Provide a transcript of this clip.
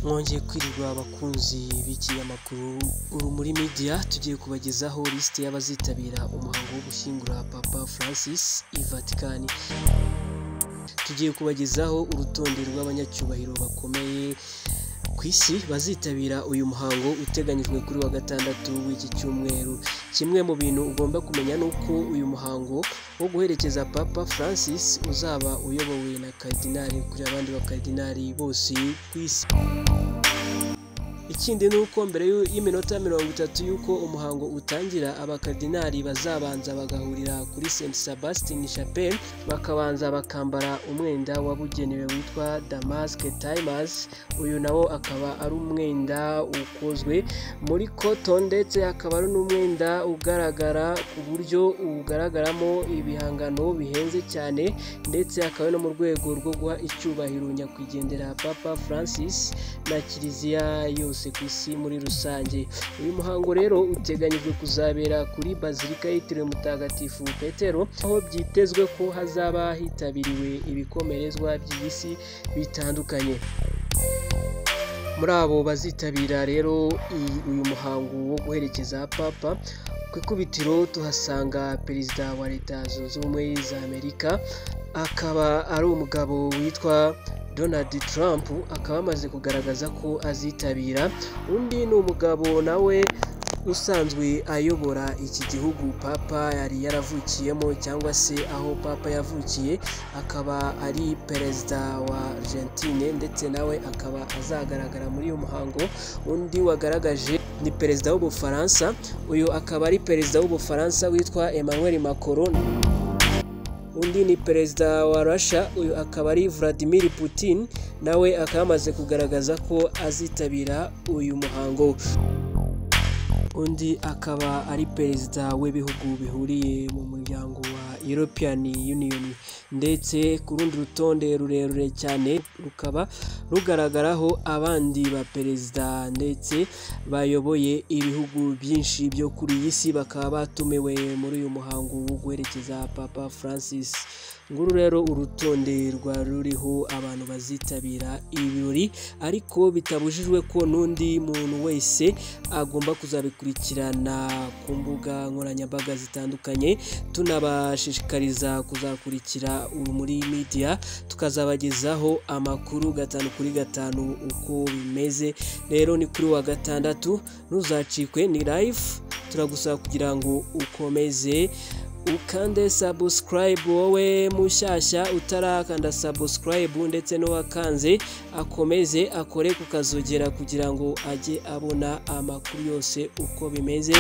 Mwongeye kwirirwa abakunzi b'ikinyamakuru Urumuri Media, tugiye kubagezaho lisite y'abazitabira umuhango wo gushyingura Papa Francis i Vatican. Tugiye kubagezaho urutonde rw'abanyacyubahiro bakomeye ku isi bazitabira uyu muhango uteganyijwe kuri wa gatandatu w'iki cyumweru. Kimwe mu bintu ugomba kumenya ni uko uyu muhango wo guherekeza Papa Francis uzaba uyobowe na Karidinali kuri abandi bakardinali bose ku isi. Ikindi ni uko mbere y'iminota 30 y'uko umuhango utangira, abakardinali bazabanza bagahurira kuri St Sebastian Chapel, bakabanza bakambara umwenda wabugenewe witwa Damask Timers. Uyu nawo akaba ari umwenda ukozwe muri cotton, ndetse akaba ari n'umwenda ugaragara ku buryo ugaragaramo ibihangano bihenze cyane, ndetse akaba no mu rwego rwo guha icyubahiro nyakwigendera Papa Francis na Kiliziya yose ku isi muri rusange. Uyu muhango rero uteganyijwe kuzabera kuri Bazilika yitiriwe Mutagatifu Petero, aho byitezwe ko hazaba hitabiriwe ibikomerezwa by'isi bitandukanye. Muri abo bazitabira rero uyu muhango wo guherekeza Papa, ku ikubitiro tuhasanga Perezida wa Leta Zunze Ubumwe za Amerika, akaba ari umugabo witwa Donald Trump, akaba amaze kugaragaza ko azitabira. Undi ni umugabo nawe usanzwe ayobora iki gihugu Papa yari yaravukiyemo, cyangwa se aho Papa yavukiye, akaba ari Perezida wa Argentine, ndetse nawe akaba azagaragara muri uyu muhango. Undi wagaragaje ni Perezida w'Ubufaransa, uyu akaba ari Perezida w'Ubufaransa witwa Emmanuel Macron. Undi ni Perezida wa Russia, uyu akaba ari Vladimir Putin, nawe akaba amaze kugaragaza ko azitabira uyu muhango. Undi akaba ari Perezida w'ibihugu bihuriye mu muryango wa European Union, ndetse ku rundi rutonde rurerure cyane rukaba rugaragaraho abandi ba perezida ndetse bayoboye ibihugu byinshi byo kuri iyi si, bakaba batumiwe muri uyu muhango wo guherekeza Papa Francis. Nguru rero urutonde rwa ruriho abantu bazitabira ibirori, ariko bitabujijwe ko n'undi muntu wese agomba kuzabikurikirana ku mbuga nkoranyambaga zitandukanye. Tunabashishikariza kuzakurikira Urumuri Media, tukazabagezaho amakuru 5 kuri 5 uko bimeze. Rero ni kuri wa gatandatu, ntuzacikwe, ni live. Turagusaba kugira ngo ukomeze ukande subscribe wowe mushyashya utarakanda subscribe, ndetse n'uwakanze akomeze akore kukazogera kugira ngo ajye abona amakuru yose uko bimeze.